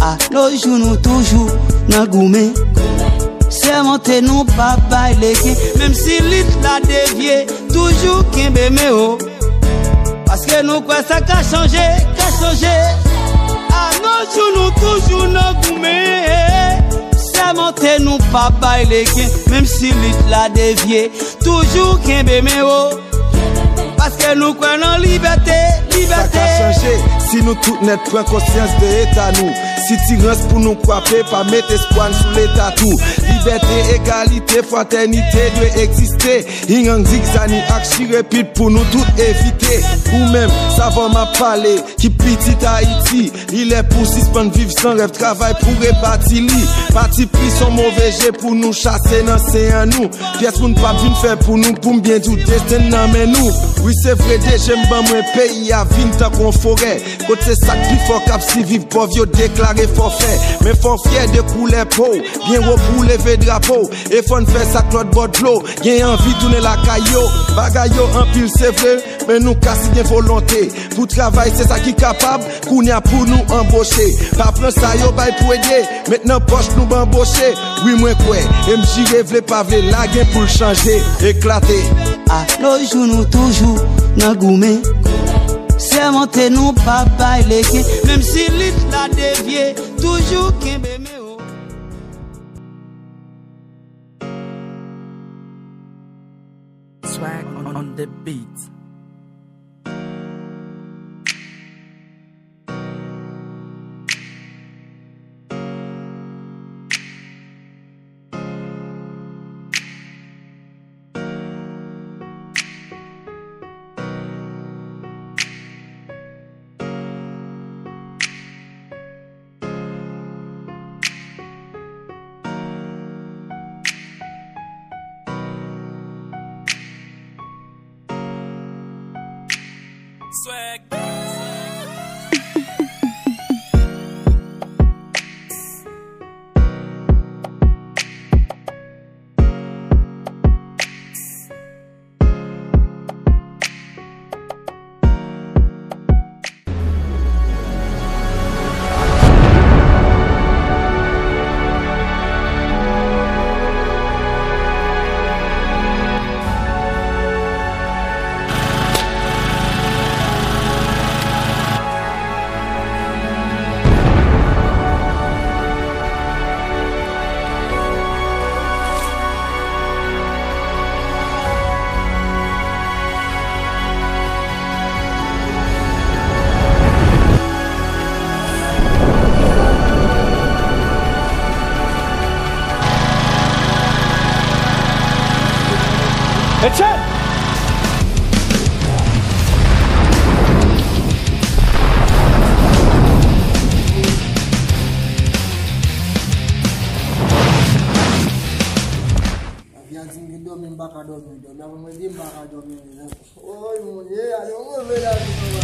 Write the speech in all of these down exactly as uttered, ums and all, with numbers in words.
A nos jours nou toujou nan goumen. Sèmante nou p ap bay legen. Menm si lit la devye, toujou kenbe men wo. Paske nou kwè sa ka chanje, ka chanje. A nos jours nou toujou nan goumen. Sèmante nou p ap bay legen. Menm si lit la devye, toujou kenbe men wo. Paske nou kwè nan libète, libète. Sa ka chanje si nou tout nèt pran konsyans de eta nou. Sitirans pou nou kwape, pa met espwa n sou leta tou. Libète, egalite, fratènite dwe egziste. Ingang, zigzani ak chire pit pou nou tout evite. Ou menm, savan m ap pale, ki pitit Ayiti. Li lè pou sispann viv san rèv, travay pou rebati li. Pati pri s on move je pou nou chase nan sen an nou. Pyès moun p ap vin fè pou nou, pou m byen di w, desten n nan men nou. Wi, se vre, de je m ban mwen, peyi a vin tankou yon forè. Kot se sa k pi fò k ap siviv, pòv yo deklare fòfè. Men fò w fyè de koulè po w, byen wo pou w leve drapo w. E fò n fè sa k lòt bò dlo, gen anvi tounen lakay yo. Bagay yo anpil, se vre, men nou ka si gen volonte. Pou travay, se sa ki kapab, kounye a pou nou anboche. Pa pran sa yo bay pou ede, met nan pòch nou banboche. Wi, mwen kwè, e m jire, vle pa vle, la gen pou l chanje, eklate. A nos jours nou toujou nan goumen. Sèmante nou p ap bay legen. Menm si lit la devye, toujou kenbe men wo. Swag on the beat. Swag. Etienne! Avya di m gen dòmi, m pa ka dòmi, dòmi. Apre mwen di m pa ka dòmi, men, woy, mon Dye, ale yon move lavi, papa.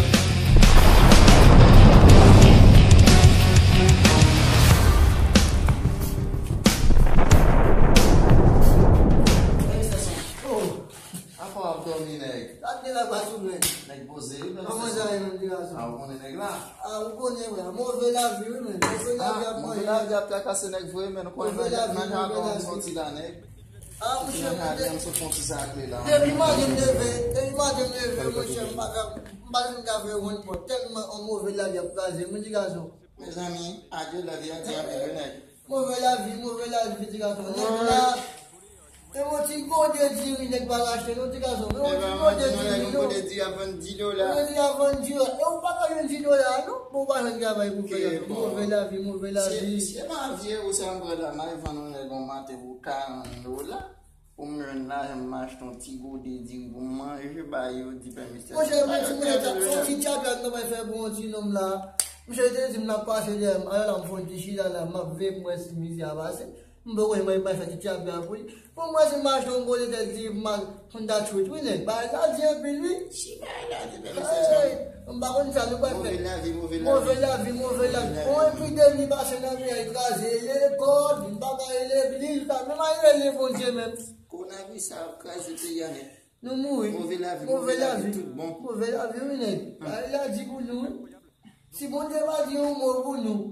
Oh, apa w ap dòmi, nèg? Sa k gen la, pa sou mwen. Nèg poze, wi, men. Kòman sa ye, menm, ti gason? A, ou konnen nèg la? A, ou konnen, wè. Move lavi, wi, men. Move lavi ap manje. Move lavi ap trakase nèg vre, men. Ou konnen nan jaden w soti la, nèg. A, monchè, depi maten m leve, depi maten m leve, monchè, m pa ka, m pa janm ka fè yon pòt, tèlman yon move lavi ap kraze m, wi, ti gason. Mezanmi, adye, lavi a di anpil, wi, nèg. Move lavi, move lavi, ti gason. Nèg la, e yon ti gode diri nèg pa rachte, non, ti gason. E yon ti gode diri, non. Gode diri ap vann dis dola. Gode diri ap vann dis dola. E ou pa ka jwenn dis dola, non. Bon, ou pa jwenn travay pou fè, ti gason. Move lavi, move lavi. Se, se pa vye ou sa m pran la, m al vann yon nèg yon maten pou karant dola. Pou m jwenn lajan, m achte yon ti gode diri pou m manje, ba yo di pèmisè. Monchè, mwen di, monchè, sa, sa ti tchapyat nou pral fè pou yon ti nonm la. Monchè, te di m n ap pase dèyè m. Alò la, m fè yon ti chita la, m ap veye pou m wè si mizè a pase. M poko wè mwen pral fè ti tchapyat pou li. Pou m wè si m achte yon gode tèt diri pou m al fè yon dat chwit, wi, nèg. Bagay la di anpil, wi. Si bagay la di, pèmisè. M pa konn sa nou pral fè. Move lavi, move lavi. Move lavi, move lavi. Move lavi. Yon epidemi pase nan peyi a, kraze lekòl, moun pa ka al legliz, pa menm al rele Bondye menm. Kowonaviris sa ap kraze peyi a nèt. Nou mouri. Move lavi, move lavi, tout bon. Move lavi, wi, nèg. Bagay la di pou nou, wi. Si Bondye pa di yon mo pou nou,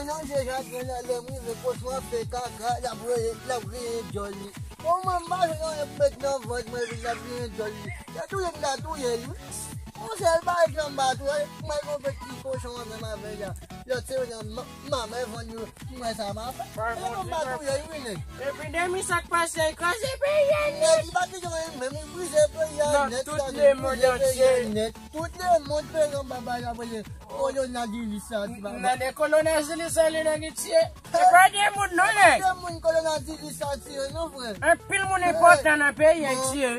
Mwen sonje Jacqueline lè m rive kochon an fè kaka, l ap reye, l ap griyen djòl li. Bon, mwen m pa jwenn anyen pou met nan vant mwen epi l ap griyen djòl li. Se touye m ta touye l wi. Yon sèl bagay ke m pa touye, mwen gon peti kochon an menm avè l la. Lòt se nan manmay vann yo, mwen sa m a fè. E mwen m pa touye l wi nèg. Epi demi sa k pase, l kraze peyi a nèt. Nèg li pa kite anyen menm, li brize peyi a nèt. Nan tout lemonn antye. Tout lemonn peyi an baba la voye. Kolona dilis sa ti baba. Nan de kolona dilis sa li nèg li tiye. Se pa de moun non nèg. De moun kolona dilis sa tiye non frè. Anpil moun enpòtan nan peyi an tiye.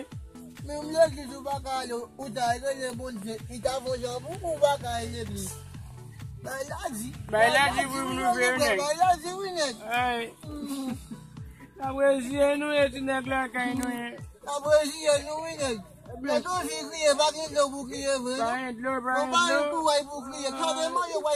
Menm legliz ou pa ka ale, ou ta rele Bondye, li ta fè yon jan pou ou pa ka ale legliz. Bay la di. Bay la di pou nou veye nèg. Bay la di wi nèg. Ay. N ap reziye nou ye ti nèg lakay nou ye. N ap reziye nou wi nèg. Lè nou vin kriye, pa gen dlo pou kriye vre non. Pa gen dlo, pa gen dlo. Nou pa gen kouray pou kriye. Kòman yo wè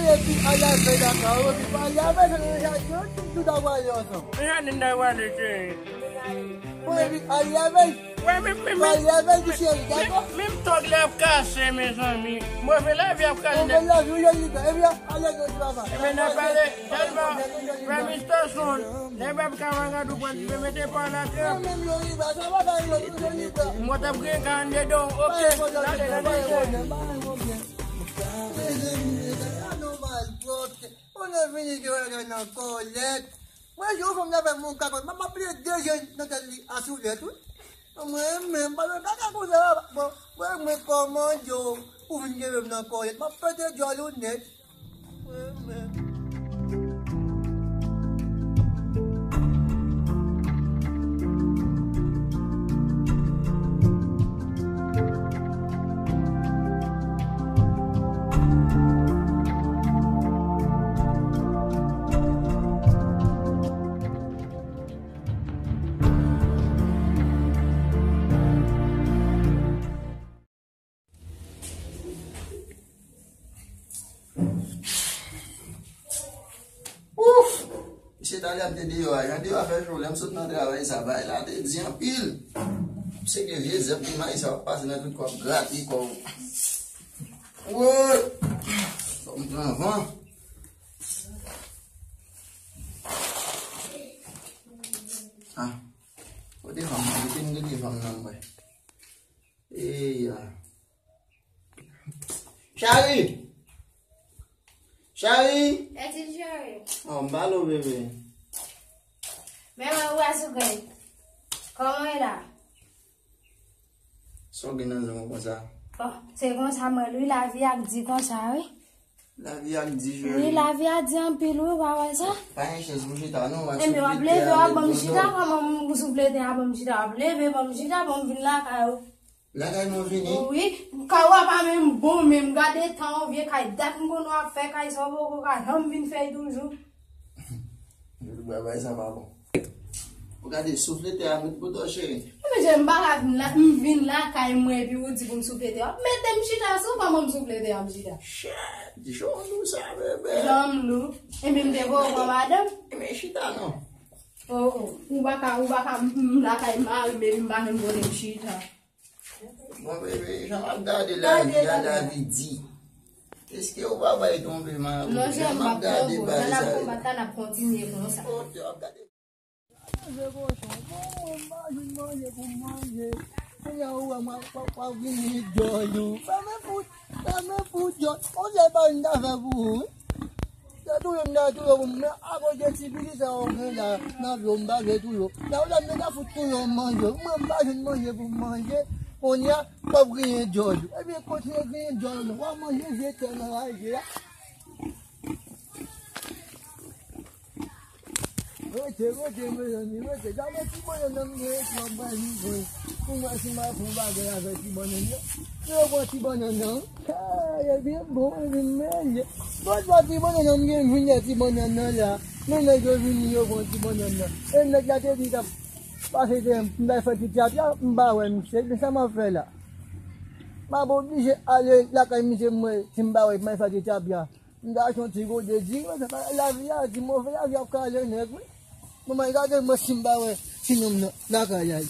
Mwen epi Alya fè dakò, epi Alya fè sa, nou ja, nou tout, tout a pwale ansanm. Men Janine ta pwale, cheri. Mwen epi Alya fè, Wè, men, men, men, pwale avè l, cheri, dakò? Men, men tòg la ap kase, mezanmi. Move lavi ap kase. Move lavi, wi, Janine, epi Alya, nou di papa. Ebyen, n ap pale, tèlman, Prime Minister Son, lè bab Kamagadou pran ti pe mete pa nan trap. Mwen menm, Janine, sa va, Janine, Janine. Mwen t ap gen ka anndedan, ok. Gade, gade, gade. Mwen vini gen bagay nan kòlèt. Mwen, yon fanm nan fè moun kakòt. M ap plede jwenn nan tèt li a soulèt, wi. Mwen menm, m pa nan kaka konsa. Bon, mwen, mwen kòmande w pou vin kenbe m nan kòlèt. M ap pete djòl ou nèt. Mwen menm. Ouf! Misye talè ap te deyò a. Jan deyò a fè cho, lè m sot nan travay sa, bagay la te di anpil. Misye gen vye zèb pou mayi sa, w ap pase nan tout kò, w ap grate kò w. Woy! Fò m pran van. Ah. Kote fanm nan? Kote m rete fanm nan, mwen? Eya. Chari! Chari! Eti cheri. Oh, m pa lo bebe. Men mwen wè sou gay. Kòman e la? Sa w gen nan zon w konsa? Bon, se konsa mwen, wi, lavi ak di konsa, wi. Lavi a di, cheri. Wi, lavi a di anpil, wi, ou pa wè sa? Pa gen chans pou chita, non, w ap souflete a, w ap ban m chita, kòman m pou souflete a, ban m chita, w ap leve, ban m chita, ban m vin lakay ou. Lakay mwen vini? Wi, kay ou a pa menm bon, menm gade tan, yon vye kay, dat m konn w ap fè kay sa, ou poko ka janm vin fè l toujou. Bagay sa pa bon. Ou gade, souflete a met pou tò, cheri. Ebyen, m pa ka vin la, m vin lakay mwen, epi ou di pou m souflete a. Mete m chita sou, kòman m souflete a, m chita? Shit, jan w lou sa, bebe. Jan m lou. Ebyen, m te voye w pran madanm. Ebyen, chita non. Oh, oh. Ou pa ka, ou pa ka, m, m lakay mari m, epi m pa menm kote m chita. Bon, bebe, jan m ap gade lavi a, lavi di. Èske ou pa bay tonbe, man? Non, jan m ap gade bagay sa yo. Jan n ap konbat la, n ap kontinye konsa. Ok, w ap gade. Manje kochon. Bon, m pa jwenn manje pou m manje. Kounye a ou wè mwen, w ap vini djòl ou. Fèmen pou, fèmen pou djòl. Konsa pa vin ta fè pou ou, wi. Se touye m ta touye w, men akoz de ti piti sa yo gen la, nan vye w m pa vle touye w. La ou la m ta fout touye w manje. Mwen m pa jwenn manje pou m manje. Kounye a, w ap griyen djòl. Ebyen, kontinye griyen djòl ou non. W ap manje vye tè nan raje a. Rete, rete, mezanmi, rete. Gade ti bannann nan m gen, epi w ap bay m jwe. Pou m wè si m a fè yon bagay avèk ti bannann nan. Yo pran ti bannann nan. Ay, ebyen bon, ebyen mèl. Bon, bon, ti bannann nan, m gen vin de ti bannann nan la. Men nèg yo vini, yo pran ti bannann nan. E nèg la te di l t ap pase te m bay fè ti tyapya, m pa wè misye. Ebyen sa m ap fè la? M ap oblije ale lakay misye, m wè si m pa wè, m bay fè ti tyapya. M ta achte yon ti gode diri, men se pa lavi a, di move lavi ap kale nèg, wi. Manman, gade mwen si m pa wè ti nonm nan lakay la.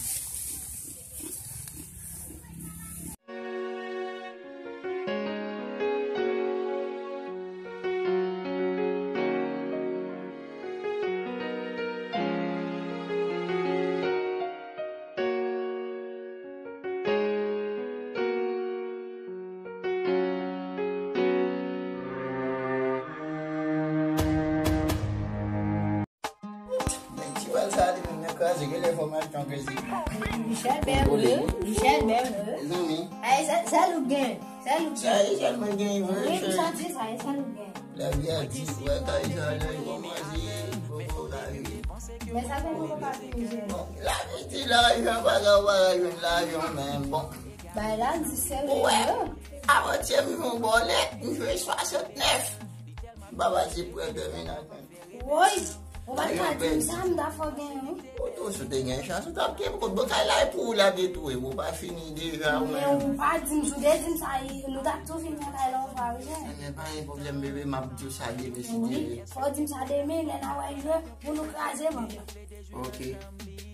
Nèg ti bal sa li menm nan kraze, gen lè fò m al pran plezi. Michel bèl vre, Michel bèl vre. Mezanmi. Ay, sèl, sèl ou gen, sèl ou gen. Sa e sèl mwen gen vre, cheri. Wi, m santi sa, e sèl ou gen. Lavi a di, wè kay sa lè l kòmanse, poko ka rive. Men sa fè poko ka fini jere. Bon, lavi di lajan pa ka, ou pa ka jwenn lajan, men bon. Bagay la di serye. Ou wè, avantyè m jwe yon bòlèt, m jwe swasantnèf. M pa pase prè tèminal. Woy! Ou pa t ka di m sa, m ta fè w genyen, wi. Ou tou, si w te gen chans, ou t ap kenbe kòb. Bon, kay la e pou ou l ap detwi, ou pa fini deja, ou menm. Men ou pa di m, si w te di m sa, nou t ap tou fini nan kay la yon fwa, wi, cheri. Men pa gen pwoblèm, bebe, m ap di w sa demen, si Dye vle. Wi, fò w di m sa demen, lè n a wè jwe, pou nou kraze bank la. Ok.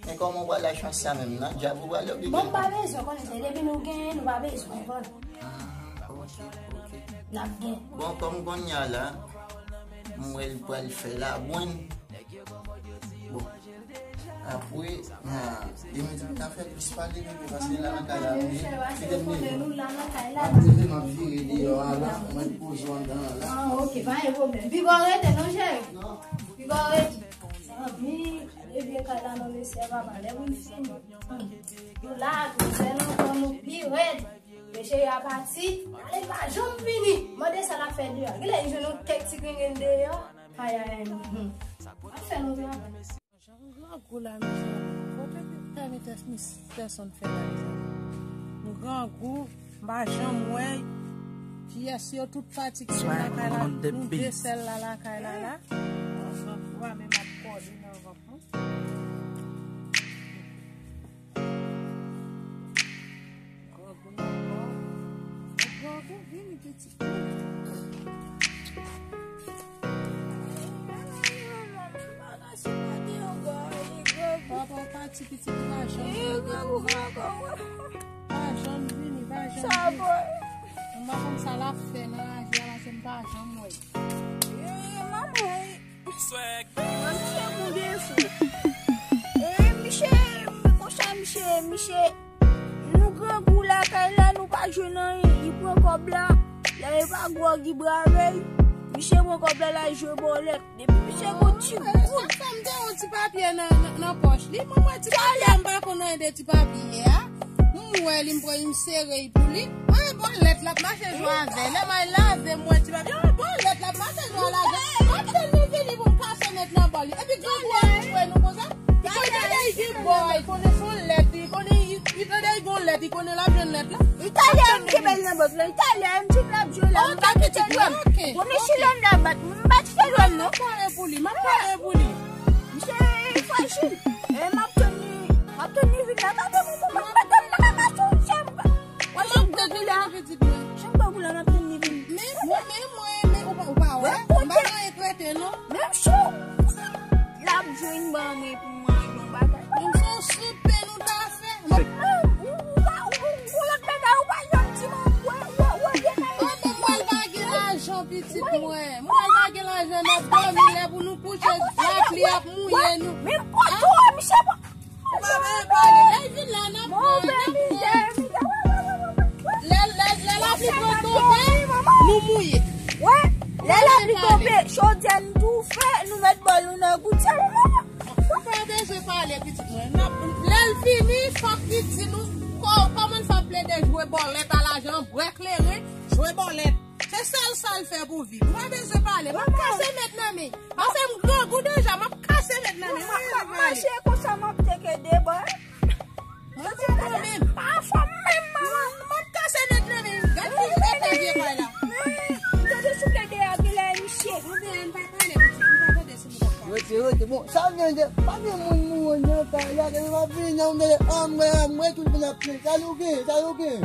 Men kòman w pral al chans sa menm, nan djab ou pral oblije. Bon, m pa bezwen konnen, se depi nou genyen, nou pa bezwen, bon. Ah, ok, ok. N ap gen. Bon, kòm kounye a la, m wè l pral fè labwenn. Bon. Apre, ah, demen di m ta fè plis pale, bebe, paske la nan kay la, m ye. Kite m leve. M ap leve, m ap vire deyò a la, mwen poze w anndan an la. Ah, ok, pa gen pwoblèm. Piga w rete, non, cheri? Non. Piga w rete. Anpi, e vye kay la, non, mesye, papa, lè moun fini. Nou la, nou sèl ankò, nou pi rèd. Mesye a pati, ale pa janm vini. Mande sa l ap fè deyò. Genlè li jwenn yon kèk ti grengen deyò. Ay, ay, ay, hmm. Ap fè nou travay. Jan grangou la, mezanmi. Kote ki pèmi tès mis pèsonn fè la, mezanmi? M grangou, m pa janm wè. Pyès yo tout pati ki sou lakay la. Nou de sèl la lakay la, la. Grangou a menm ap kòle nan vant mwen. Grangou nan kò. Grangou vini pitit. Papa w pati pitit, li pa janm vini. Pa janm vini, pa janm vini. Mwen pa konn sa l ap fè nan raje a, paske m pa janm wè. Mwen misye pou defo. E misye, konsa misye, misye, nou grangou lakay la, nou pa jwenn anyen. Li pran kòb la, lè e pa gwòg li brave l. Misye pran kòb la, l al jwe bòlèt. Depi misye gon ti goud. Sa fè m te yon ti papye nan, nan, nan pòch li. Mwen wè ti papye a, m pa konn anyen de ti papye a. M wè li, m pran, m sere l pou li. Anyen Lèt la ap mache jwe avè. Lè m al lave, m wè ti bab. Yo, bon, lèt la ap mache jwe al lave. M ap tann li vini pou m kase nèt nan bò li. Epi grangou ap jwe nou konsa. Li konn tande li gen bò, li konnen se yon lèt, li konnen li, li tande li gen yon lèt, li konnen l ap jwenn lèt la. Italyen m kenbe l nan bòs la. Italyen m di l ap jwe la. M pa kite l. Bon, men si lòm la bat, m pa kite lòm non. M ap pare pou li, m ap pare pou li. Misye frajil. E m ap tann li, m ap tann li vin la. Gade, m pa, m pa, m pa ka sou chèm. Mwen, jan m tankou la, jan m tankou la, m ap tann li vin. Men, men, men, mwen, men, ou pa, ou pa wè? M pa gen anyen k rete, non. Menm si w, l ap jwenn ban mwen pou manje yon bagay. Menm si yon soupe nou ta fè. Ou, ou, ou pa, ou, ou, ou lòt bagay, ou pa janm di mwen, wè, wè, wè, gen bagay. Mwen, mwen, mwen pa gen lajan, pitit mwen. Mwen pa gen lajan, n ap dòmi lè pou nou kouche, lapli ap mouye nou. Men m pran tou, misye pran. Ou pa vle pale. Lè l vin la, n ap pran, n ap pran. Lè, lè, lè lapli pran tonbe, nou mouye. Wè, lè lapli tonbe, chodyè n toufe, nou met bòl nou nan goutye, manman. Ou pa bezwen pale, pitit mwen. N ap, lè l vini, fòk li di nou kò-, kòman l fè ap plede jwe bòlèt a lajan, bwè kleren, jwe bòlèt. Se sèl sa l fè pou viv. Ou pa bezwen pale. M ap kase nèt nan men. Paske m grangou deja, m ap kase nèt nan men. M ap mache konsa, m ap teke de bò. Mwen di w kanmenm. Pa fò m menm, manman. M ap kase nèt nan men. Gad ki eta vye kay la. M tande souple deyò, gen lè misye. Ou byen, n pa pale, pitit, m pa tande si nou t ap pale. Rete, rete. Bon, sa vyen de, pa gen moun mouri nan kay la, depi m ap vini, m tande anmwe, anmwe, tout moun ap kriye. Sa nou gen, sa nou gen.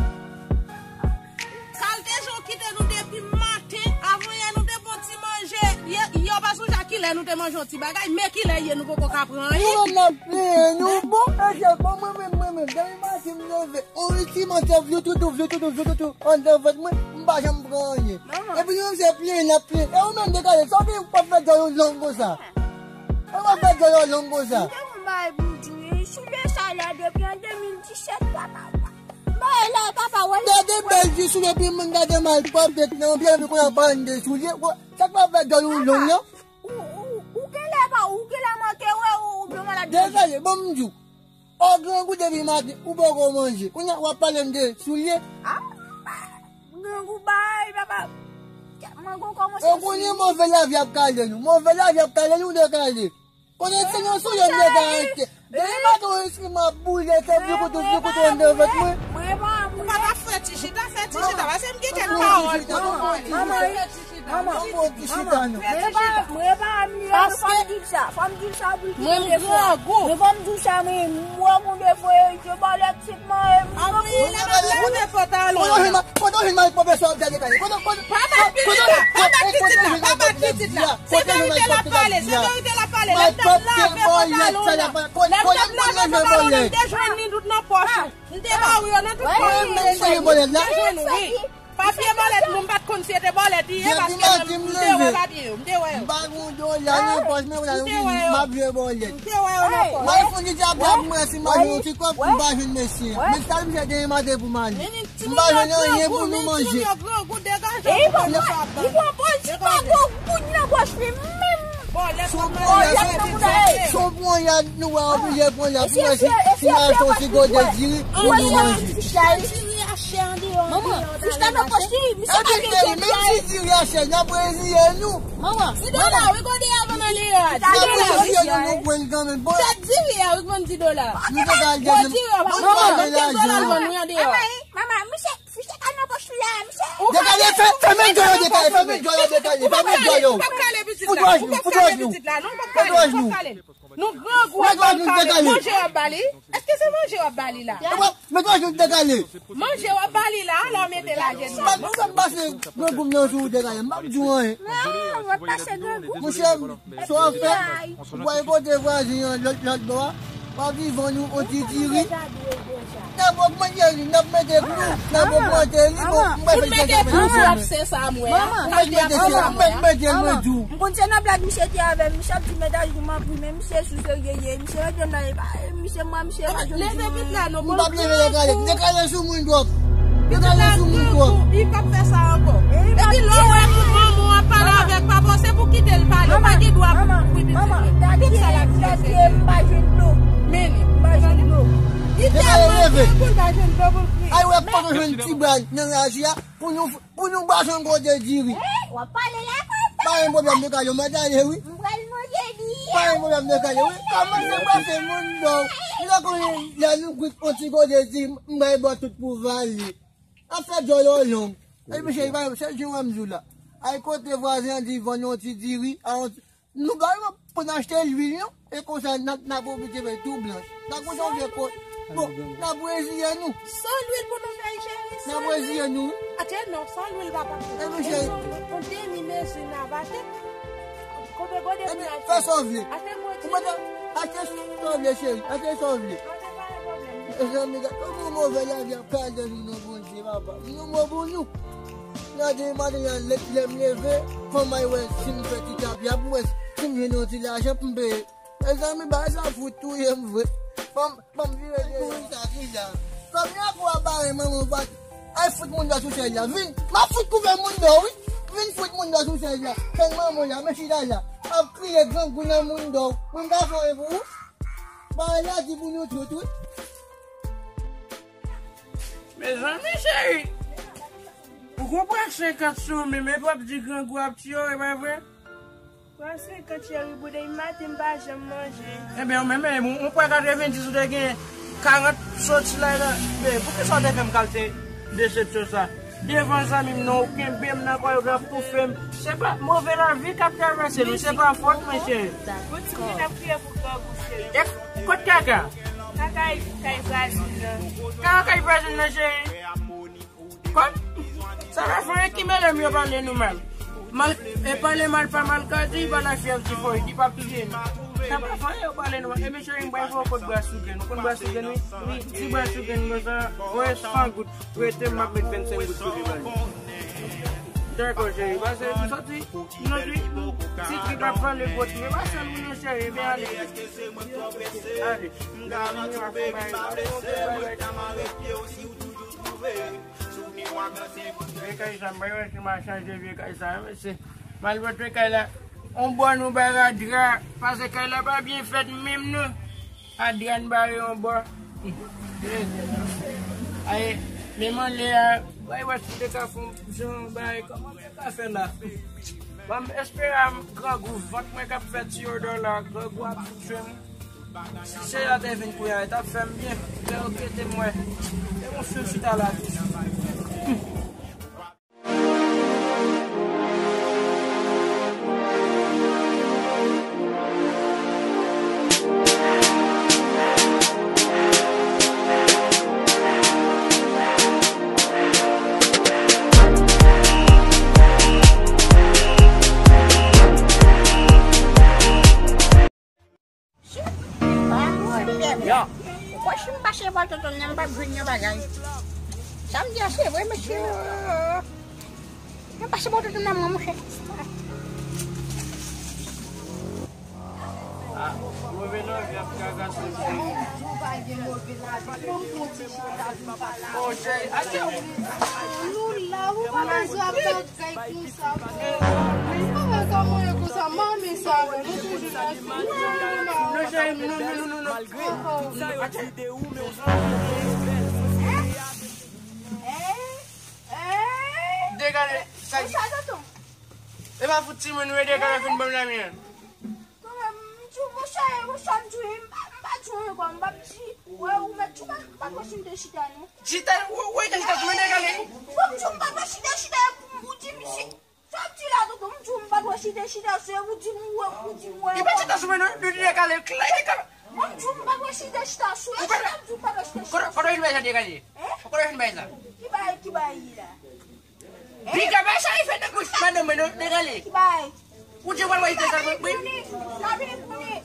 Kalte jan w kite nou depi maten, avanyè nou te bon ti manje, yè, yè w pa sonje a kilè nou te manje yon ti bagay, men kilè ye nou poko ka pran anyen. Nou menm n ap plenyen nou, bon, mesye, bon, mwen menm, mwen menm, depi maten m leve, on ti manje vyoutoutou, vyoutoutou, vyoutoutou, anndan vant mwen, m pa janm pran anyen. Epi nou menm se plenyen n ap plenyen. E ou menm Dekale, sa w gen pou w ap fè djòl ou long konsa? Sa w ap fè djòl ou long konsa? M te gon bagay pou m di w, wi, soulye sa la depi an de mil disèt, papa. Bay la, papa, wè. Gade bèl ti soulye, epi moun gade malpwòpte nan pye, epi kounye a pa de soulye. Sa k pa fè djòl ou long nan? Ou, ou, ou genlè pa, ou genlè manke wè, ou, ou byen malad. Dezole, bon, m di w. Ou grangou depi maten, ou poko manje. Kounye a w ap pale m de soulye. A, grangou bay, papa. Mwen gon kòmanse. Ou konnen move lavi ap kale nou. Move lavi ap kale nou, Dekale. Konnen se nan soulye m te ka achte. Depi maten w espri m ap boule, se vyoukoutou, vyoukoutou anndan vant mwen. Ou pa ta fè ti chita, fè ti chita. Paske m gen kèk pawòl pou nou pale. Manman, manman, manman, mwen pa, mwen pa, mwen pa, fò m di l sa, fò m di l sa pou l kite defo a. Mwen fò m di l sa, mwen, mwen gon defo, e, je bòlèt sitman, e, mwen gon defo. Anpil, lè m ap lave pantalon an. Kote w jwenn malpwòpte sa w ap gade kale? Kote, kote, pa bat pitit la, pa bat pitit la, pa bat pitit la. Se verite l ap pale, se verite l ap pale. Lè m t ap lave pantalon nan, lè m t ap lave pantalon nan, m te jwenn li tout nan pòch ou. M te ba ou yo nan tout pòch ou. M te jwenn ou, wi. Papye bòlèt, nou, m pa t konn si se te bòlèt li ye, paske m te wè papye yo, m te wè yo. M pa gon dola nan pòch, men w la, m ap jwe bòlèt. M te wè yo nan pòch. Mwen fon ni djab la pou mwen si m pa jwenn yon ti kòb, m pa jwenn mesye a. Men sa misye genyen maten pou m ale. M pa jwenn anyen pou nou manje. Li pran pòch, li pa gon goud nan pòch li menm. Son ponyad, son ponyad nou wè oblije pran la pou mwen si, si n al fè yon ti gode diri pou nou manje. Manman, fich la nan pòch li, misye pa gen djèb la. Menm si diri a chè, n ap reziye nou. Manman, di dola, wi, gode a vann an deyò a. N ap reziye nou, nou pran l kanmenm. Bon. Tèt diri a, wi, vann di dola. Nou te ka al dèyè. Bon, diri a, manman, nou kenz dola l vann, wi, an deyò a. Manman, misye, fich la ka nan pòch li la, misye. Dekale, fè, fèmen djòl yo, Dekale, fèmen djòl yo, Dekale, fèmen djòl yo. Fout wòch nou, fout wòch nou. Fout wòch nou. Nou grangou ap ba l kale, manje w ap ba li. Èske se manje w ap ba li la? Mwen, mwen, manje w ap ba li la, la w mete lajenou. Mwen, mwen pase grangou m nan sou ou, Dekale, m p ap di w anyen. Monchè, sa w ap fè, ou pral kote vwazen an lòt, lòt bò a, w ap vin vann ou on ti diri. N ap ogmante li, n ap mete klou, n ap ogmante li, bon, m pral fè l. Ou mete klou sou absè sa, mwen. Mwen mete klou, mwen di w. M konn se nan blag misye te avè m, misye ap di medaj nou m ap ri, men misye sou serye ye, misye mete m nan, misye mwen, misye pa jwenn di mwen. Leve vit la non, bon. M p ap leve Dekale, Dekale sou moun twòp. Dekale sou moun twòp. Li p ap fè sa ankò. Epi lè w wè manman w ap pale avèk papa w, se pou kite l pale, ou pa gen dwa pou wi pitit mwen. Tout sa l ap di yo se vre. M pa jwenn dlo. Men li. M pa jwenn dlo. Li tèlman gran pou l pa jwenn dlo pou l kriye. Ay, wè, kote w jwenn ti bra nan raje a pou nou, pou nou bwase yon gode diri. Eh, w ap pale la konsa. Pa gen pwoblèm, de ka yo mwen t ale, wi. M pral manje li. Pa gen pwoblèm, de ka yo, wi. Kòmanse bwase moun dlo. Ou ta konnen lè nou kwit yon ti gode diri, m bay bò tout pou vale. Afè djòlò long. Epi cheri, pa, se jan m di w la. Ay kote vwazen an di vann yon ti diri, a yon ti, nou pa pou n achte lwil, non. E konsa, n ap, n ap oblije fè tou blanch. N ap konsa yon vye kot. Bon, n ap reziye nou. San lwil pou nou fè, cheri. N ap reziye nou. Atè non, san lwil pa pa. Epi cheri. Yon demi mezi n ap achte. Kote gode pou n achte? Fè sa w vle. Achte gode. Ou mèt achte sa w vle, cheri. Achte sa w vle. Mezanmi, gade yon move lavi ap pale nou, non, Bondye, papa. Yon mo pou nou. Nan de maten an, lè, lè m leve, fò m al wè si m fè ti tapya pou wè si m jwenn yon ti lajan pou m peye. Mezanmi, bagay sa fout touye m vre. Fò m, fò m vire de sa ki la. Fò m nan pou a bare manman w pa. Al fout moun dlo sou chèz la. Vin, m ap fout kouve moun dlo, wi. Vin fout moun dlo sou chèz la. Chèz manman w la, men chita la. Ap kriye grangou nan moun dlo. Moun ka fè anyen pou ou. Bagay la di pou nou tout, wi. Mezanmi, cheri. Ou gon pwa senkant sou ou menm, epi w ap di grangou ap tiye w, e pa vre? Pwa senkant, cheri, pou demen maten m pa janm manje. Ebyen, ou menm, e, ou, ou pwa katrevenndis, ou te gen karant soti la, la. Men, poukisa w te fè m kalte desepsyon sa? Devan zanmi m nan, ou kenbe m nan kò, ou t ap toufe m. Se pa move lavi k ap travèse nou, se pa fòt mwen, cheri. Ou ti moun ap kriye pou grangou, cheri. E kot kaka? Kaka kay vwazin nan. Kaka kay vwazin nan, cheri. Kòm sa pa fè anyen ki mele m yo pale nou mal. Mal, e pale mal pa mal ka di, pa la fyèv ti fòy, ki pa piye nou. Sa pa fè anyen yo pale nou mal. Ebyen cheri, m pral fè w kot bwa sou grenn. Ou konn bwa sou grenn, wi? Wi, ti bwa sou grenn konsa, wè san goud. Prete m, m ap met vennsenk goud sou li ba li. Dakò, cheri, pase m soti, m nan ti, ti trip ap pale gwo trip. E pa sèl ou non, cheri, ebyen ale. Ale. M ka vini, m ap fè bay. Vye kay sa, m pa wè si m a chanje vye kay sa, mesye. M al pote kay la. On bò nou bay a dra, pase kay la pa byen fèt menm non. A dra n bare on bò. Ay, menm anlè a, bay wè si te ka fè on jan bay, kòman te ka fè la? Bon, m espere a grangou vant mwen k ap fè ti odò la, grangou ap tchwe m. Si se la te vin kounye a, li t ap fè m byen. Lè yo kite m wè. E yon fi chita la toujou. Yo. Ou kwè si m pase bò tonton nan, m p ap jwenn yon bagay? Sa m di a se vre, mesye. M pase bò tonton nan, mwen, monchè. Ah, move lavi ap traverse m. Bon, cheri, atè. Nou la, ou pa bezwen ap Kay konsa, bon. Mwen pa wè kòman yo konsa, manmi sa, bon, nou toujou la sou. Non, cheri, non, non, non, non, non. Malgre sa yo di de ou, men ou santi. Degade, sa ki. E pa fout timoun, ou e degade fin ban m la men. Kanmenm, m di w, monchè, monchè, m di w, m pa, m pa di w ankò, m p ap di, wè, ou mèt di w pa, m pa t wè si m te chita, non. Chita, ou, ou te chita sou mwen, gade. Bon, m di w, m pa t wè si te chita, ou di m, si, sa w di la, tonton, m di w, m pa t wè si te chita, se ou di m, ou wè, ou di m, wè. Li pa t chita sou mwen, non, li te kale, klè, li kale. Bon, m di w, m pa t wè si te chita, sou e chita, m di w, m pa t wè si te chita. Kote, kote w vin bay sa, te gade? Hein? Kote w vin bay sa? Ki bay, ki bay la? Piga bay sa li fè nan bouch madanm mwen non, degale. Ki bay? Ou di w al wè li te sa, wi. Sa vini pou li.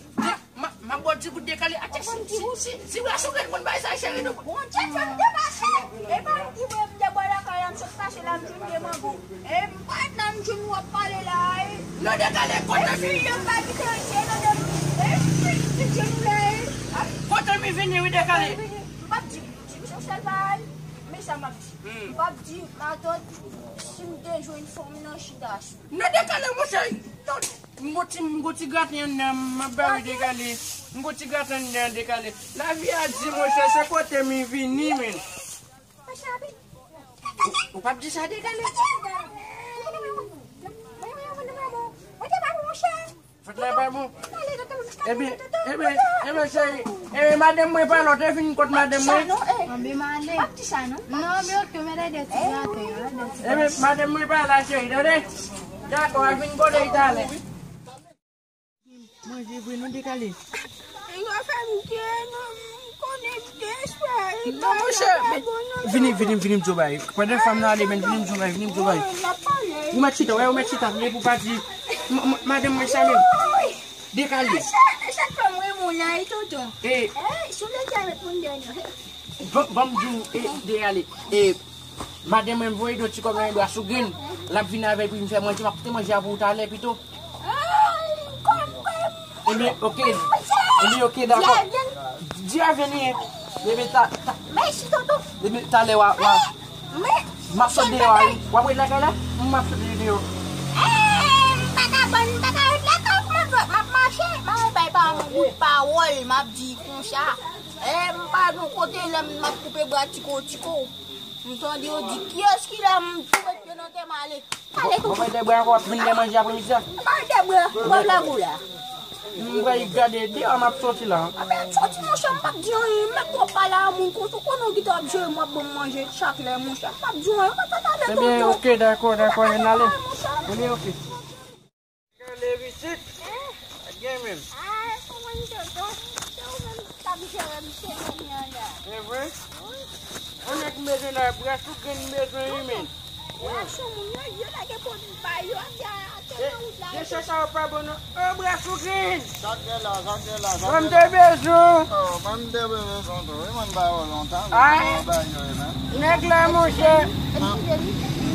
Ma, ma bò di gout dekale. Atè, si, si, si, si w la sou grenn moun bay sa, cheri, nou. Bondye fè m te pase. E pa m ki vre m te bò lakay la, m sot pase la, m jwenn de mango. E m pa t la, m jwenn w ap pale la, e. Non, dekale, kote fi yo pa kite, e, non, non. E, fi, fi, jwenn w la, e. Kote mi vini, wi, dekale. M p ap di, m di, m se sèl bagay. Men sa m ap di. M p ap di matant si m te jwenn fanm nan chita sou. Non, dekale, monchè. Non. M gon ti, m gon ti graten anndan, m ap ba yo dekale. M gon ti graten anndan dekale. Lavi a di, monchè, se kote m vini, men. Ou, ou p ap di sa dekale. Fèt la pa bon. Ebyen, ebyen, ebyen, cheri. Ebyen, madanm mwen pa la, ou te vin kot madanm mwen? Anbe m ale. Non, men ok, men lè de ti graten, lè de ti. Ebyen, madanm mwen pa la, cheri, tande? Dakò, a vin kote l talè. Manje vre, nou dekale. Yo fè m kè, non, m konnen m te espere. Non, monchè, vini, vini, vini, m di w bagay. Pandan fanm nan ale, men vini, m di w bagay, vini, m di w bagay. Ou mèt chita, wè, ou mèt chita, vle pou pati. M, m, madanm mwen sa menm. Dekale. Chak, chak fwa m renmen w la, e tonton. E. Eh, sou lè ki a reponn dènye. Ban, ban m di w, e, dekale. E, madanm mwen voye yon ti kòb nan men Bras Sougrenn. L ap vin avè l pou m fè manje, m ap pote manje a pou ou talè pito. Ebyen, ok. Ebyen, ok, dakò. Di a vini. Ebyen, ta, ta. Mèsi, tonton. Ebyen, talè, wa, wa. M ap sot deyò a, wi. W ap ret lakay la? M ap sot deyò. Eh, m pa ka ban, m pa ka ret lakay, kòman m ap mache? M ap bay pa yon bout pawòl, m ap di konsa. Eh, m pa nan kote lè m ap koupe bwa tiko tiko. M tande yo di, kiyès ki la, m tou met pye nan tè m ale. Ale tou. Bon, mwen de bwa ankò, w ap vin de manje apremidi a. M pa de bwa, m ap lagou la. M pral gade, deyò m ap soti la. Anben, soti, monchè, m p ap di anyen, m mèt twò pale a moun konsa, ou konnen w gentan ap jere m, w ap ban m manje chak lè, monchè, m p ap di anyen, m ap fè talè tonton. Ebyen, ok, dakò, dakò, ann ale. Ebyen, ok. Gade isit. Pa t gen menm. Ah, kòman m te, tonton? Se ou menm k ap jere m, se kounye a la. Se vre? Wi. Yon nèg m bezwen la, Bras Sougrenn m bezwen wi, men. Bras Sougrenn, yo, yo lage pwodui ba yo, ap di a, atè nan wout la. Mesye sa yo pa bon non. Oh, Bras Sougrenn! Sa k gen la, sa k gen la, sa k gen la? Mwen m te bezwen. Oh, mwen m te bezwen tonton, wi, mwen m pa wè w lontan, men mwen ba yo, men. Nèg la, monchè.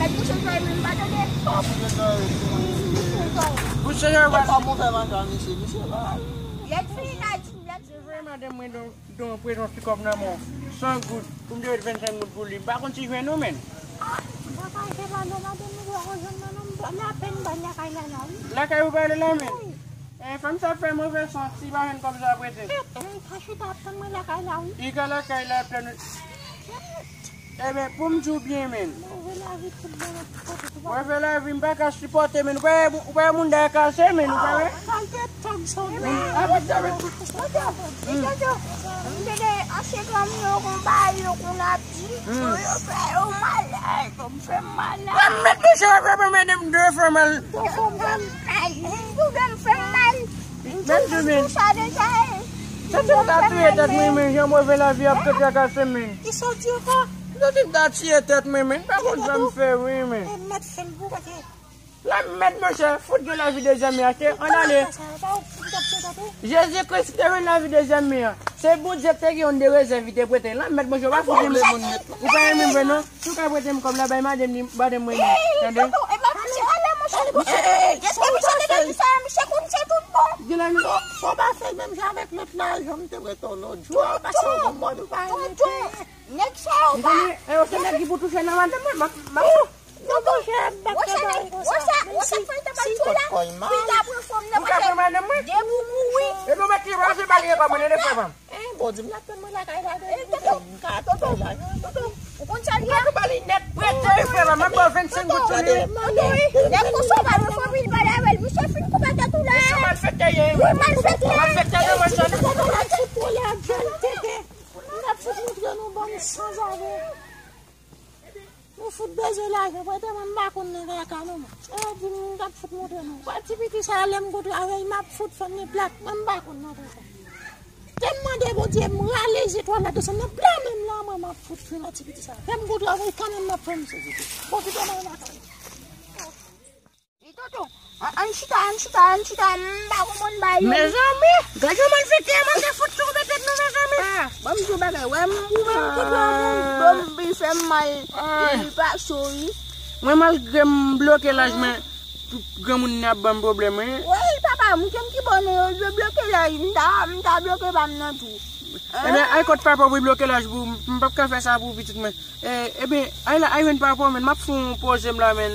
Mèt bouche zòrèy mwen, m pa tande. Pa bouche zòrèy, ti moun. Bouche zòrèy, pa. Kòman w fè mache a, mesye? Mesye la. Lèt fini la, di, lèt fini la. Se vre, madanm mwen, don, don prezans pikòp nan men w. San goud. Pou m te ret vennsenk goud pou li. M pa konn si jwenn ou, menn. Ah, m pa ka jwenn la non, madanm mwen, m pa jwenn la non. M pa, m apèn ba lakay la, la, wi. Lakay ou pale la, menn? Wi. Eh, fanm sa ap fè move sans, si pa jwenn kòb sa ap rete. Eh, eh, sa chita ap tann mwen lakay la, wi. Li ka lakay la ap tann ou. Ebyen, pou m di w byen, menn. Move lavi tout bon nan tout kote, tout bon. Move lavi, m pa ka sipòte, menn. Ou pa wè, ou pa wè moun dèyè kase, menn, ou pa wè? Kalite tòg sa, menn. Apre sa, menn. Tonton, tonton, m te de ansyen granmoun yo konn ba yo konn ap di, yo fè yo malad, yo fè m malad. Mwen mèt mesye, w ap fè mwen de fè mal. Yo fè m mal. Yo fè m mal. Menm tou, menn. Sa te ta touye tèt mwen, menn, jan move lavi ap trakase m, menn. Ki soti ankò? Sa te ta tiye tèt mwen, menn. M pa konn sa m fè, wi, menn. Mèt fè m pou kote. La mèd, monchè, fout gen lavi dezyèm men, achte, ann ale. Jezi Kris te jwenn lavi dezyèm men an. Se Bondye ki te gen yon de rezèv li te prete. La mèd, monchè, w pa fout gen moun. Ou pa renmen m vre non. Si w ka prete m kòb la, bay madanm li, madanm mwen li. Tande? Tonton, e pa misye ale, monchè. Misye, misye te gen ki sa, misye konn se tout bon. Gen la, non. Fò pa fè menm jan avèk lòt la, jan m te prete w lòt jou a, paske w gon mòd ou pa renmen. Tonton, nèg sa yo pa. E yo se nèg ki pou touche nan madanm mwen, m ap, m ap. Tonton, wè sa, wè sa, wè sa fè l ta pral fè la. Fi ta pran fanm nan, monchè. Depi w mouri. E nou mèt li pa se pa li ankò, mwen, e de fè fanm. Eh, bon, di m la, tann mwen lakay la, de. Eh, tonton, tonton, tonton, ou konn sa l ye? Ou pa tou ba li nèt, prete, frè, m ap ba w vennsenk goud pou li. Tonton, wi. Nèg konsa w pa nan fanmi, li pale avè l. Misye fin koupe tèt ou la. Misye malfektè ye. Wi, malfektè. Malfektè, non, mwen, sa. Tonton, m ap fout montre nou bann sanzave. Nou fout bezwen lajan, prete mwen, m pa konn nan kaka non, mwen. E di m, m t ap fout montre nou. Wè ti piti sa, lè m gon travay, m ap fout fanm li plat, mwen m pa konn nan kaka. Te m mande Bondye, m rale zetwal la desann nan blan men m la, mwen m ap fout fè nan ti piti sa. Lè m gon travay, kanmenm m ap fè misye sezi. Pwofite nan lakay. Wi, tonton. An, ann chita, ann chita, ann chita. M pa konprann ba yo. Mezanmi, gad yon malfektè, manke fout tou koupe tèt nou, mezanmi. Ah, ban m di w bagay. Wè m, ou menm ki pran moun, bon, li fè m mal. Li pa sou, wi. Mwen, malgre m bloke laj, men tout granmoun nan ap ban m pwoblèm, wi. Wi, papa, m konn ki bò nou yo, yo bloke laj. M ta, m ta bloke pa m nan tou. Ebyen, al kot papa w pou l bloke laj pou ou. M p ap ka fè sa pou pitit mwen. E, ebyen, al la, al jwenn papa w, men m ap fè yon poze m la, men.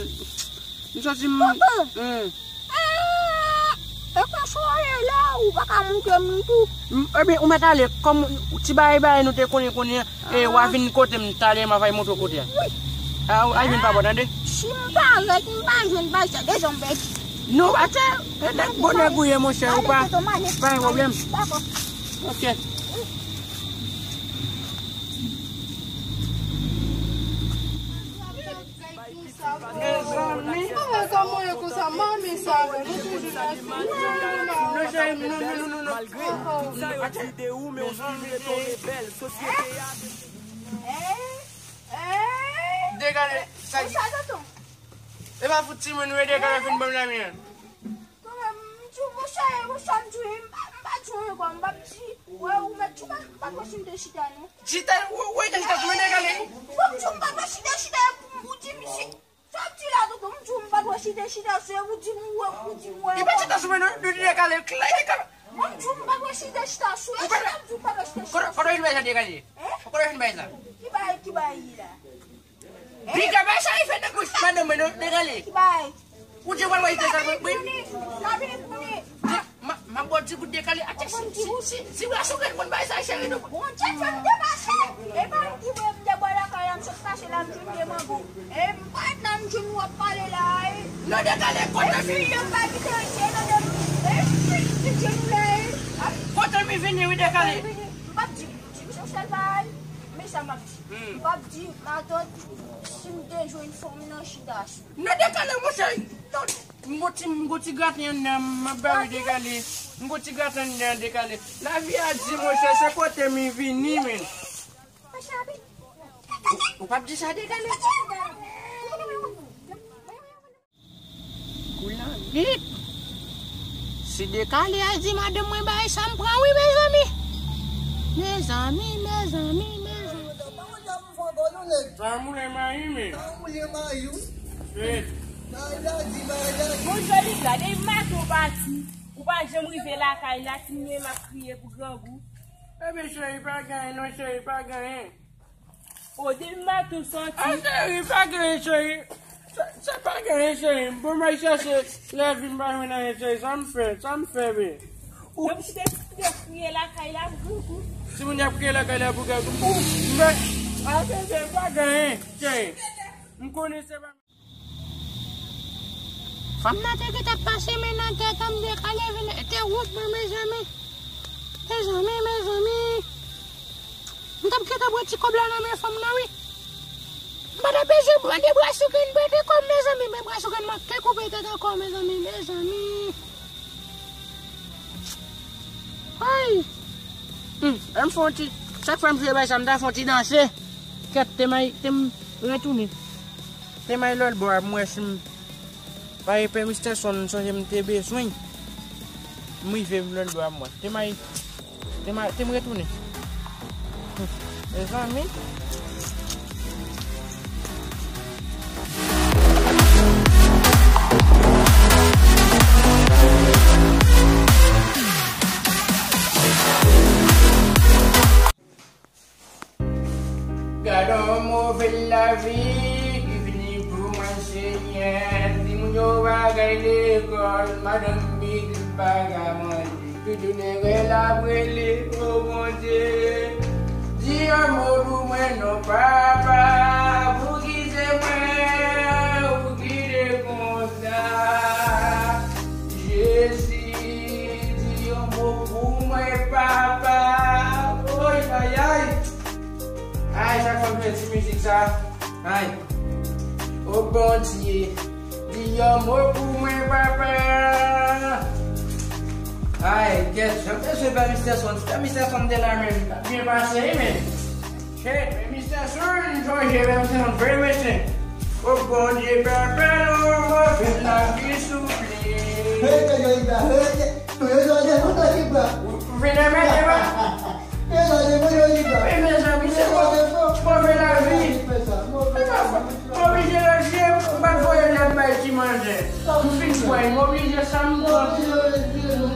M santi m. Tonton. Hmm. Ah, E konsa w ye la, ou pa ka montre m li tou. M- Ebyen, ou mèt ale, kòm ti bagay bagay nou te konnen konnen an, e w a vin kote m talè, m a fè montre w kote a. Wi. A, a vin pa bò, tande? Si m parèt, m pa jwenn bagay sa, de janm bèt. Non, atè, e nèg bon nèg ou ye, monchè, ou pa, pa gen pwoblèm. Dakò. Ok. Mezanmi. Mwen kòman e konsa, manmi sa, men nou toujou nan espri. Non, cheri, non, non, non, non, non. Malgre m di de ou, men ou vin rete yon rebèl. Sosyete a. Degale, sa. E pa fout timoun ou ye, degale fin ban m lame an. Kòman, m di w, monchè, monchè, m di w, m pa, m pa di w ankò, m p ap di, wè, ou mèt di w, m pa, m pa t wè si m te chita, non. Chita, ou, ou te chita sou mwen, degale. Bon, m di w, m pa t wè si m te chita, ou di m, si, sa w di la, tonton, m di w, m pa t wè si m te chita, se ou di m, wè, ou di m, wè. Li pa chita sou mwen, non, li degale, klè, degale. Bon, m di w, m pa t wè si m te chita, sou, e chita, m di w, m pa t wè si m te chita. Kote, kote w vin bay sa, degale? Hein? Kote w vin bay sa? Ki bay, ki bay la? Piga bay sa, li fè nan bouch madanm mwen, non, degale. Ki bay? Ou di w al wè li te sa, wi. Sa vini pou li. Ma, ma bò di gout dekale. Atè, si, si, si, si w la sou grenn moun bay sa, cheri, nou. Bondye fè m te pase. E pa m ki vre m te bò lakay la, m sot pase la, m jwenn de mango. E m pa t la, m jwenn w ap pale la, e. Non, dekale, kote fi yo pa kite, se nan de, e, fi, fi, fi, nou la, e. Kote mi vini, wi, dekale. M p ap di, m di, m se sèl bagay. Men sa m ap di. M p ap di matant si m te jwenn fanm nan chita sou. Non, dekale, monchè. Non, m gon ti, m gon ti graten anndan, m ap ba wi dekale. M gon ti graten anndan, dekale. Lavi a di, monchè, se kote m vini, men. Ou, ou p ap di sa, dekale. Kou langit. Si dekale a di madanm mwen bay sa m pran wi, mezanmi. Mezanmi, mezanmi, mezanmi. Sa moulen mayi, men. Shit. Bon, Jolita, depi maten w pati, ou pa janm rive lakay la, timoun yo m ap kriye pou grangou. Ebyen, cheri, pa gen anyen, non, cheri, pa gen anyen. O, depi maten w soti. A, cheri, pa gen anyen, cheri. Sa, sa pa gen anyen, cheri. Bon, m al chèche lèvi, m pa jwenn anyen, cheri. Sa m fè, sa m fè, men. Ou. Yo kite, kite kriye lakay la pou grangou. Si moun y ap kriye lakay la pou grangou, m, m fè, a, cheri, pa gen anyen, cheri. M konnen se pa Fanm nan te gentan pase men nan tèt an, m dekale vin, te wont mwen, mezanmi. Mezanmi, mezanmi. M t ap gentan pran ti kòb la nan men fanm nan, wi. M pa t ap bezwen pran de bra sou grenn, pran de kòb, mezanmi. Men bra sou grenn manke koupe tèt ankò, mezanmi, mezanmi. Ay! Hmm, m fè yon ti, chak fwa m jwe bay sa, m ta fè yon ti danse. Kèt, te may, te m retounen. Te may lòt bò a, m wè si m pa gen pè Mister Son, m sonje m te bezwen. M rive lòt bò a, m wè. Te may, te may, te m retounen. Hmm, mezanmi. Gad on move lavi ki vini pou mwen, Senyè. Timoun yo pa ka al lekòl, madanm pitit pa ka manje. Tounen rèl ap rele, o Bondye. Di yon mo pou mwen non, Papa. Pouki se mwen ou kite konsa? Jezi, di yon mo pou mwen, Papa. Oy, ay, ay. Ay, chak fwa m jwenn ti mizik sa. Ay. O Bondye, di yon mo pou mwen, Papa. Ay, kèt, jan m te swe pa Mister Son. Si pa Mister Son te la menm, t ap byen pase, wi, men. Shit, men Mister Son, m sonje, men Mister Son, vre mesye. O Bondye, Papa, non, mwen fè lavi souple. Hey, hey, hey, hey, hey. Ou vin nan men, men. Men mezanmi, se move lavi. Mwen oblije retire, m pa t voye lèt bay ti manzè. M fin pran, m oblije sa m pran. Retire nou.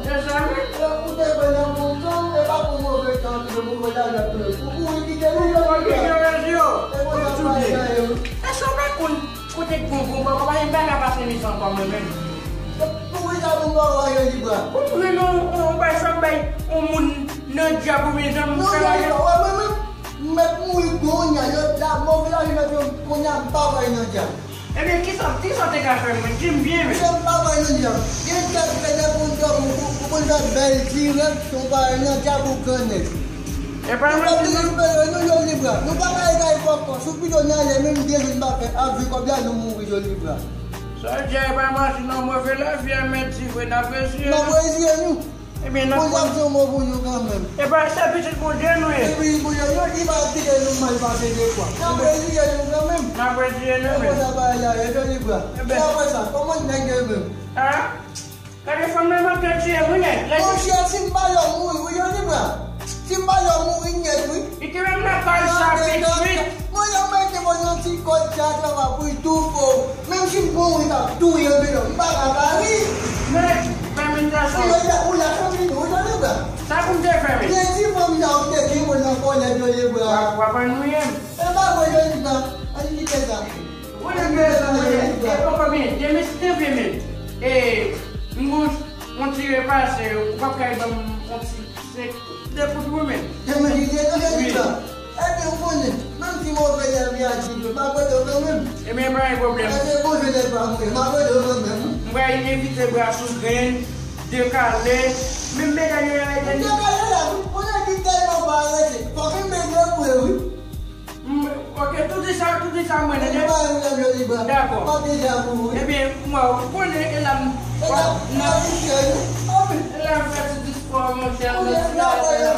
Mezanmi. M oblije retire. Èske w pa konn Kote k bon, bon, bon, bon, m pa ka pase mizè ankò mwen menm. Pou ki sa pou m pa wè Jolibra? Ou renmen yon, yon bay sa bay yon moun nan dyab ou byen jan m fè la. Wè mwen menm, m mèt mouri kounye a, yo la move lavi mèt yo kounye a, m pa wè nan dyab. Ebyen, kisa, kisa w te ka fè mwen? Di m byen, men. Misye m pa wè nan dyab. Gen kèk fenèt pou n dòmi, ou, ou konn fè bèl dirèk, se yon bagay nan dyab ou grannèg. E pa mwen ki nan. Nou pa ka egare pòpkòn. Sou pito n ale, menm de jou n pa fè, ap jwe kòb la, nou mouri Jolibra. Sa di a, e pa mache nan move lavi a, mèt di vre, n ap reziye nou. N ap reziye nou. Ebyen, n ap. Bondye ap di yon mo pou nou kanmenm. E pa se pitit Bondye nou ye. Se pitit Bondye nou, li pa kite nou mal pase de fwa. N ap reziye nou kanmenm. N ap reziye nou, men. E konsa bagay la ye, Jolibra. Ebyen. E apre sa, kòman nèg yo menm? A? Gade fanm nan manke tiye m wi nèt. Monchè, si m pa lè w mouri wi Jolibra. Si m pa lè w mouri nèt wi. Li te menm nan paj sa pi swit. Mwen yo mete mwen yon ti kòd sa travay pou l toufe w. Menm si m pran w, li t ap touye m, men non, m pa ka pa ri. Men, men, men, sa. Ou la, ou la, fanmi nou, Jolibra. Sa pou m te fè, men? Gen ti fanmi sa ou te gen mwen nan kòlè Jolibra. W ap, w ap annuiye m. E pa vre Jolibra, ann kite sa. Ou leve, ou leve. E poko byen, demen si te vle men. E, m gon, yon ti repase, ou p ap kay ban m yon ti senk, de kout wi men. Demen si te vle men. Wi. Epi ou konnen, menm si move lavi a di m pa kote w kanmenm. Ebyen, pa gen pwoblèm. Paske bon je nèg pa mouri, pa kote w kanmenm. M pral envite Bra Sou Grenn, Dekale, menm medam yo la ede nou. Dekale la, wi, konnen ki tèlman parese. Fòk m mete vre wi. Mm, ok, tout sa, tout sa mwen, tande? Dakò. Ebyen, mwen, ou konnen, e la m, nan, e la m fè ti diskò, monchè, nan ti bagay la.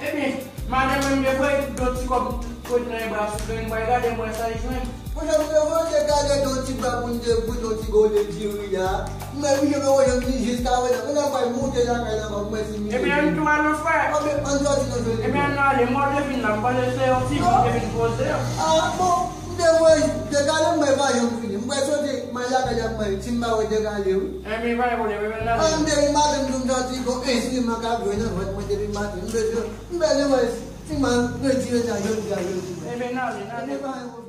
Ebyen, madanm mwen, m te voye do ti kòb kote nan Bra Sou Grenn, mwen gade, mwen sa l jwenn. Monchè, m te voye te gade do ti bra pou n te goute yon ti gole diri a. Mwen, wi, je me voye m ni jiska prezan. Mwen ap pral monte lakay la, mwen si m. Ebyen, ann tou al yon fwa. Ann sòti nan jodi. Ebyen, ann ale. Mwen te vin la, m panse se yon ti vi te vin poze. A, bon, m te voye Dekale, mwen pa janm fini. M pral sòti, mwen lakay la, mwen, si m pa wè Dekale, wi. Ebyen, pa gen pwoblèm, ebyen, n ale. An, depi maten, m sòti, gon enstriman k ap jwe nan vant mwen depi maten. M bezwen, m bezwen wè si m al retire sa jodi a, jodi. Ebyen, n ale, n ale. Ebyen, pa gen pwoblèm.